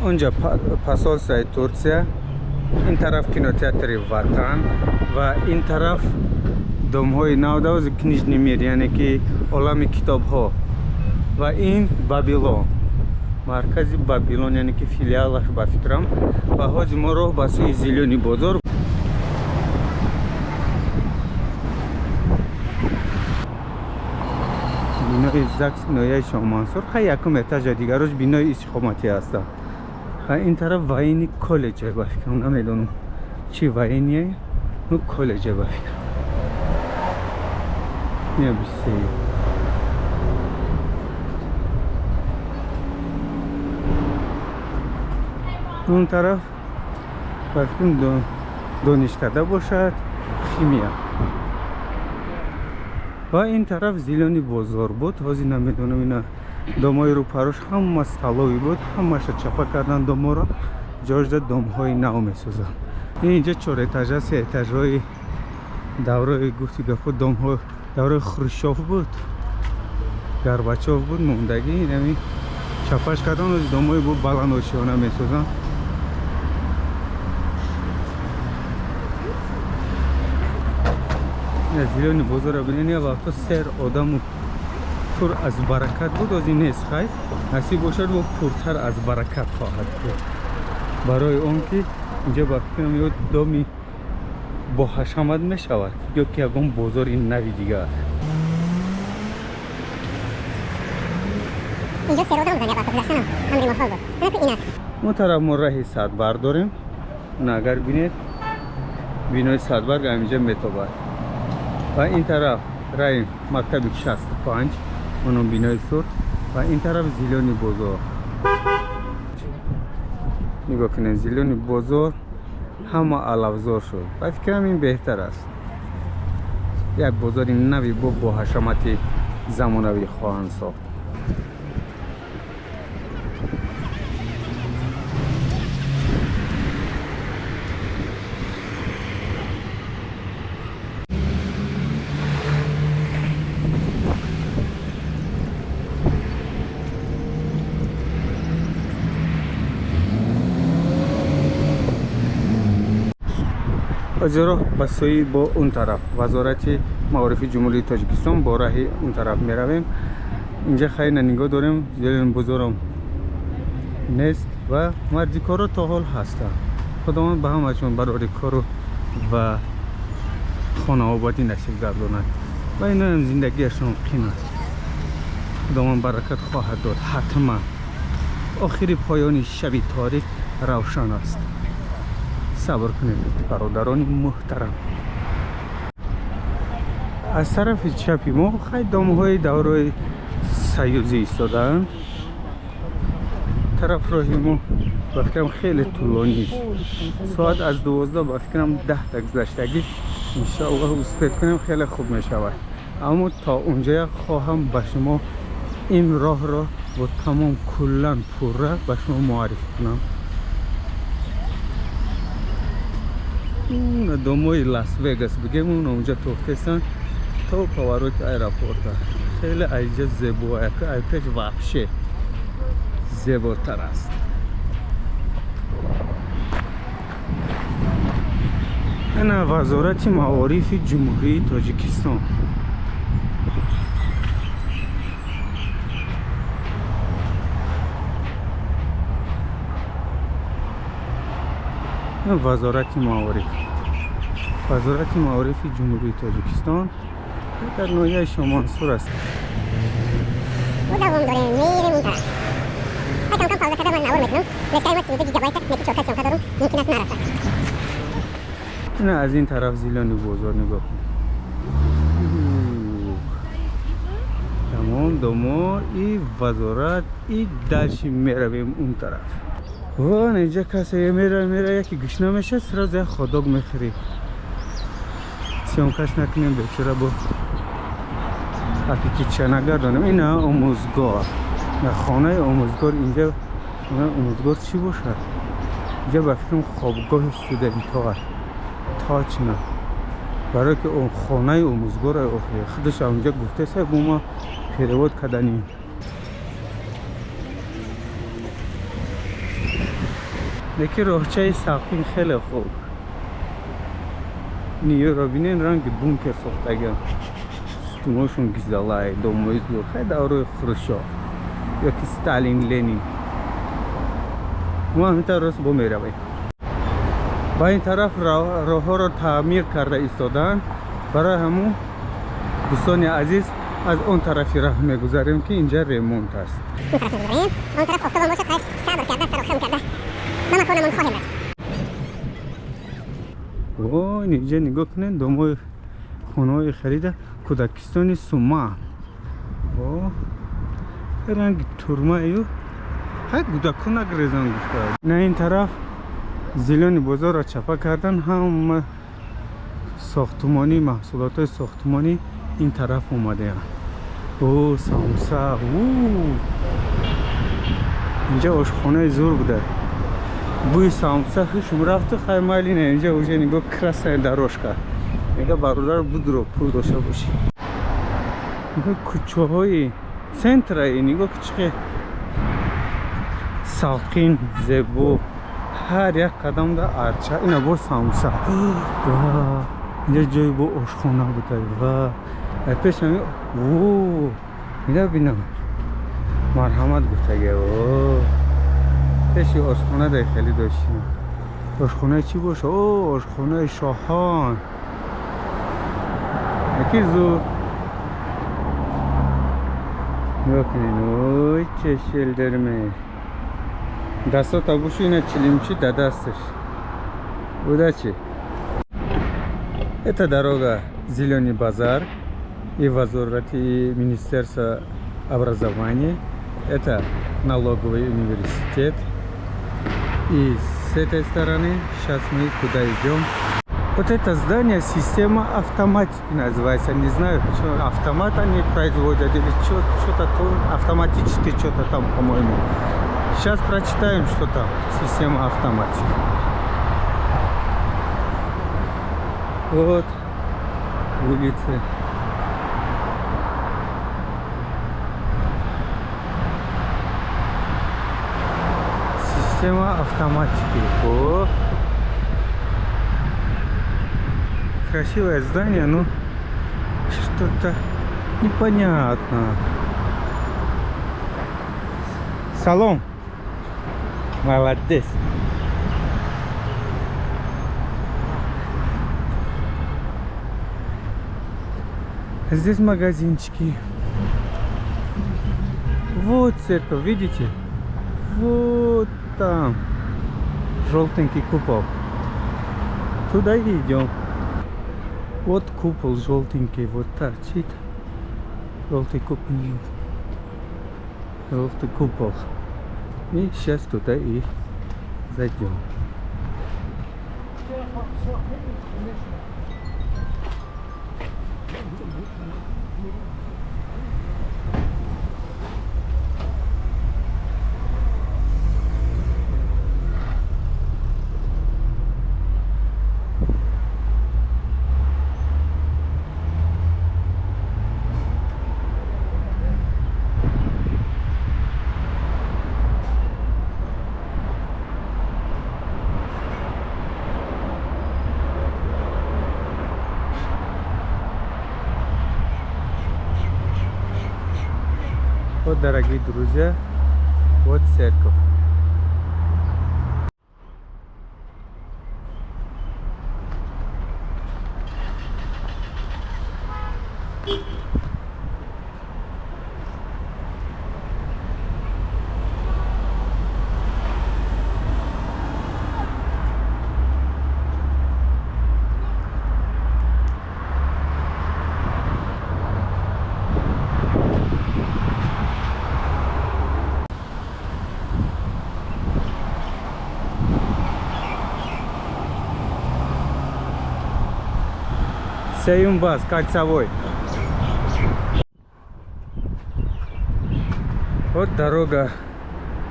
Унҷа посольствои Турция, ин тараф кинотеатри Ватан ва ин тараф домҳои навдавози Книжный мир, яъне ки олами китобҳо, ва ин Бабилон, маркази Бабилон, яъне ки филиалаш ба фикрам. Ва ҳозир мо роҳ ба сӯи Зелёный бозор. Бинои ЗАГС ноҳияи Шоҳмансур, хай, якум этажа, дигарош бинои истиқоматӣ ҳастанд. Ва ин тараф военный колледже ба фикрам, намедонам чи военный, ну, колледже ба фикрам. Не, биссе он тараф ба фикрам донишкада бошад, химия. Ва ин тараф Зелёный бозор буд. Ҳозир намедонам, ина домои рӯпарош ҳама столовый буд, ҳамаша чапа кардан доморо, ҷожда домҳои нав месозанд. Инҷа чорэтажа, сеэтажҳои даврои, гуфти гапо, домҳо даврои Хрущёв буд, Горбачёв буд, мондагӣ, инами чапаш кардан, ози домҳои бо баландошиёна месозанд. Зелёный бозора бинед, як вақто сер одаму пур аз баракат буд, ози нест. Хай, насиб бошад, бо пуртар аз баракат хоҳад буд, барои он ки инҷа ба фикрам ё доми боҳашамат мешавад, ё ки ягон бозори нави дигар. Инҷо сер одам буданд, як вақт гузаштанам амри мохол буд. Ана ку ин аст. Он тараф мо раҳи Садбарг дорем. На, агар бинед, бинои Садбарг ҳаминҷа метобад. Ва ин тараф раи мактаби 65, оно бинои сурх, ва ин тараф Зелёный бозор. Нигоҳ кунед, Зелёный бозор ҳама алафзор шуд. Ба фикрам, ин беҳтар аст, як бозори нави бо ҳашамати замонавӣ хоҳанд сохт. Зеро ба сӯи бо он тараф Вазорати маорифи Ҷумҳурии Тоҷикистон, бо раҳи он тараф меравем. Инҷа хайна нигоҳ дорем, зелёный бозорам нест ва мардикоро то ҳол ҳастанд. Худованд ба ҳамашон барори кору ва хонаободӣ насиб гардонад. Ва иноам зиндагиашон қин аст, Худованд баракат хоҳад дод ҳатман. Охири поёни шаби торик равшан аст. Сабр кунед, бародарони муҳтарам. Аз тарафи чапи мо хай домҳои даврои союзӣ истодаанд. Тараф роҳи мо ба фикрам хеле тӯлонист. Соат аз 12 ба фикрам 10-та гузаштагӣ. Иншоаллоҳ, успеть кунем, хеле хуб мешавад. Аммо то унҷая хоҳам ба шумо ин роҳро бо тамом куллан пурра ба шумо муаррифӣ кунам. Домои Лас Вегас бигем, он онҷа тофтестанд то повороти аэропорта. Хеле айҷа зебо, ай пеш вообще зеботар аст. Ина Вазорати маорифи Ҷумҳурии Тоҷикистон. Вазорати маориф, Вазорати маорифи Ҷумҳурии Тоҷикистон дар ноҳияи Шоҳмансур аст. Мо давом дорем, мерем он тараф. Ҳай, кам кам пауза карда ман навор мекунам. Лескаи ма 32 гигабайта, неки чорта съёмка дорум, мумкин аст нарасад. Ина аз ин тараф Зелёный бозор нигоҳ кун. Тамом домо и вазорат, и дальше меравем он тараф. Вон инҷа касе мера, мера, яки гушна меша, сразу як хот-дог мехӯрӣ. Съёмкаш накунем, бечора бо аппетитша нагардонем. Ина омӯзгор, на, хонаи омӯзгор. Инҷа омӯзгор чӣ бошад? Инҷа ба фикрам хобгоҳи студентҳо аст точно, барое ки хонаи омӯзгор худаш онҷа гуфтеса, бо ма перевод кардани. Леки роҳчаи салқин хеле хуб. Ниёро бинен, ранги бункер сохтагиам. Сутуношон гизалай, домои зур. Хай даврои Хрущёв ёки Сталин, Ленин. Мо ҳамин тавр рост бо меравем. Ба ин тараф роҳҳоро таъмир карда истодаанд. Барои ҳамун, дӯстони азиз, аз он тарафи раҳ мегузарем, ки инҷа ремонт аст. Он тараф мегузарем. Он тараф офтобам бошад, хай, сабр карда, саро хам карда ба маконамон хоҳем рафт. О, инҷа нигоҳ кунед, домои хонаҳои харида, кӯдакистони Сума. О, ранги турмаю, хай, кӯдакҳо нагрезан гуфта. На, ин тараф Зелёный бозорро чапа кардан, ҳама сохтумонӣ, маҳсулотҳои сохтумонӣ ин тараф омадаянд. О, самса. Инҷа ошхонаи зур буда, бӯи самса хушм рафту. Хай, майли, на, инҷа уже нигоҳ, красная дорожка. Мега, бародар, будро, пул дошта бошӣ. Нигоҳ, кӯчаҳои центраи, нигоҳ, чӣ салқин, зебо. Ҳар як қадамда арча. Ина бо самса. Инҷа ҷои бо ошхона буда ва пешами. Ина бинам, марҳамат гуфтага. Пеши ошхона дай хеле доштем. Ошхонаи чӣ боша? О, ошхонаи Шоҳон. Яки зур. Нигоҳ кунед, ой, чешелдерме дастота бушу. Ина чилимчи да дасташ. Удачи. Это дорога Зеленый базар и возврат и Министерство образования. Это налоговый университет. И с этой стороны сейчас мы туда идем. Вот это здание «Система автоматики» называется. Не знаю, что автомат они производят или что-то автоматически, что-то там, по-моему. Сейчас прочитаем, что там. Система автоматики. Вот улицы. Система автоматики. О! Красивое здание, но что-то непонятно. Салом. Молодец. Здесь магазинчики. Вот церковь, видите? Вот там. Желтенький купол. Туда и идем. Вот купол желтенький, вот торчит. Желтый купол. Желтый купол. И сейчас туда и зайдем. Вот, дорогие друзья, вот церковь. Сеюм баз, кольцевой. Вот дорога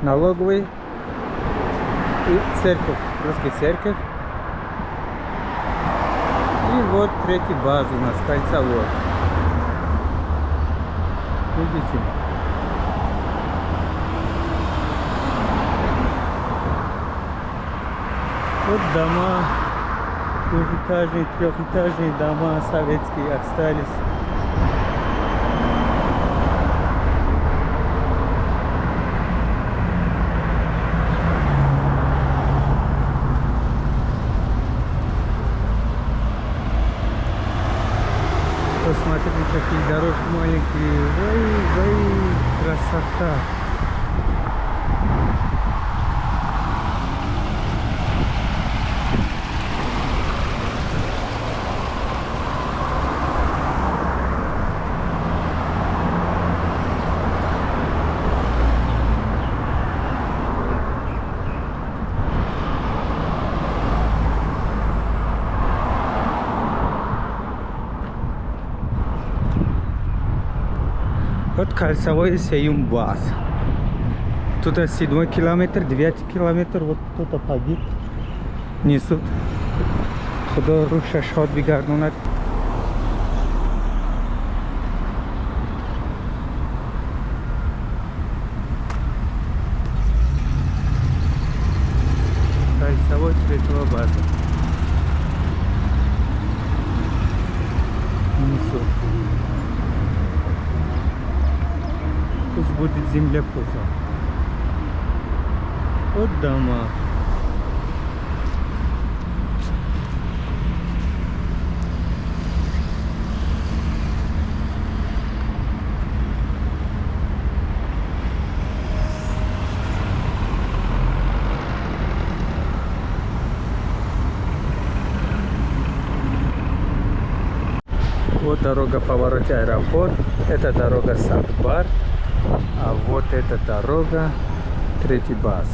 налоговый и церковь, русский церковь. И вот третий баз у нас, кольцевой. Видите? Вот дома, двухэтажные, трехэтажные дома советские остались. Посмотрите, какие дорожки маленькие. Ой, ой, красота. Вот кольцевой сеюм баз. Тут седьмой километр, девятый километр, вот кто-то погиб. Несут. Худо рӯҳша шод бигардонад. Кольцевой третьего база. Несут. Пусть будет земля пухом. Вот дома. Вот дорога повороте аэропорт. Это дорога Садбар. А вот эта дорога, третий баз.